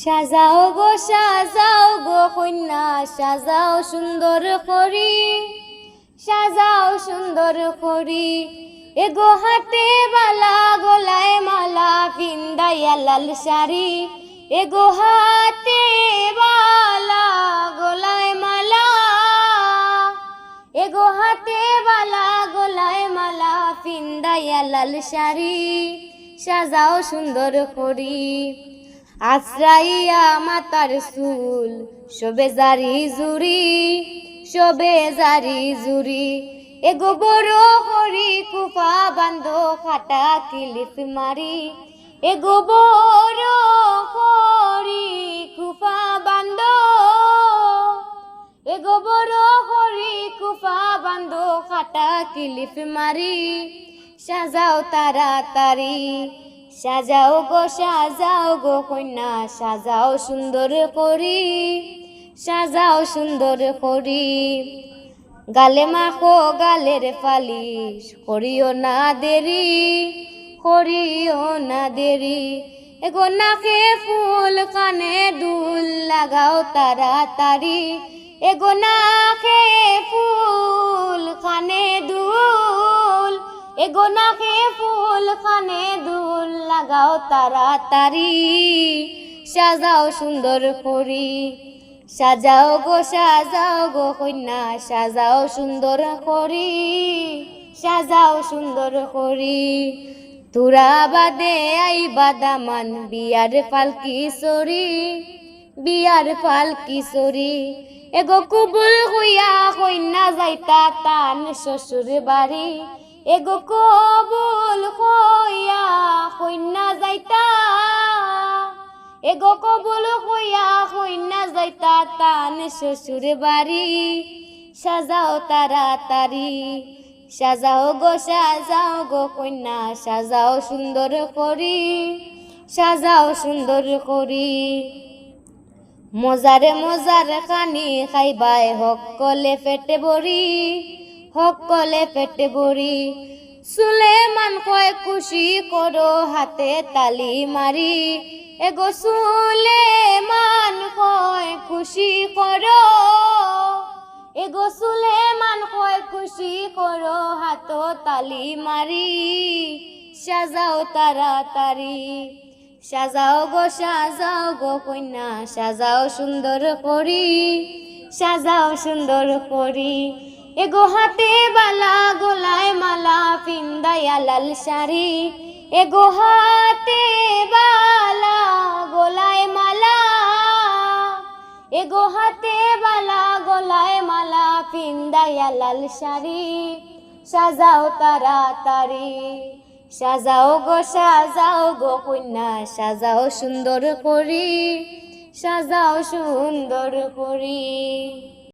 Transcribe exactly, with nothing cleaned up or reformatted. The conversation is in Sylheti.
সাজাও গো, সাজাও গো কইন্যা, সাজাও সুন্দর করি, সাজাও সুন্দর করি। এগো হাতে বালা, গলায় মালা, পিন্দাইয়া লাল শাড়ি। এগো হাতে বালা, গলায় মালা, এগো হাতে বালা, গলায় মালা, পিন্দাইয়া লাল শাড়ি, সাজাও সুন্দর করি। আছড়াইয়া মাথার চুল, শোভে জারি জুড়ি, শোভে জারি জুড়ি। এগো বড় করি কুফা বান্ধো, কাটা কিলিপ মারি। এগো বড় করি কুফা বান্ধো, এগো বড় করি কুফা বান্ধো, কাটা কিলিপ মারি। সাজাও তাড়াতাড়ি, সাজাও গো, সাজাও গো কইন্যা, সাজাও সুন্দর করি, সাজাও সুন্দর করি। গালে মাখো গালের পালিশ, করিও না দেরি, করিও না দেরি। এগো নাকে ফুল, কানে দুল, লাগাও তাড়াতাড়ি। এগো নাকে ফুল, কানে দুল, এগো নাকে ফুল, কানে দুল, লাগাও তাড়াতাড়ি। সাজাও সুন্দর করি, সাজাও গো, সাজাও গো কইন্যা, সাজাও সুন্দর করি, সাজাও সুন্দর করি। তুরা বাদে আইবা দামান, বিয়ার পালকি চড়ি, বিয়ার পালকি চড়ি। এগো কবুল কইয়া কইন্যা যাইতা তান শ্বশুর বাড়ি। এগো কবুল কইয়া কইন্যা যাইতা, এগো কবুল কইয়া কইন্যা যাইতা তান শ্বশুর বাড়ি। সাজাও তাড়াতাড়ি, সাজাও গো, সাজাও গো কইন্যা, সাজাও সুন্দর করি, সাজাও সুন্দর করি। মজারে মজার খানি খাইবায় হক্কলে পেট ভরি, হক্কলে পেট ভরি। সুলেমান কয় খুশি করো হাতে তালি মারি, এগো সুলেমান কয় খুশি করো, এগো সুলেমান কয় খুশি করো হাতো তালি মারি। সাজাও তাড়াতাড়ি, সাজাও গো, সাজাও গো কইন্যা, সাজাও সুন্দর করি, সাজাও সুন্দর করি। এগো হাতে বালা, গলায় মালা, পিন্দাইয়া লাল শাড়ি। এগো হাতে বালা, গলায় মালা, এগো হাতে বালা, গলায় মালা, পিন্দাইয়া লাল শাড়ি। সাজাও তাড়াতাড়ি, সাজাও গো, সাজাও গো কইন্যা, সাজাও সুন্দর করি, সাজাও সুন্দর করি।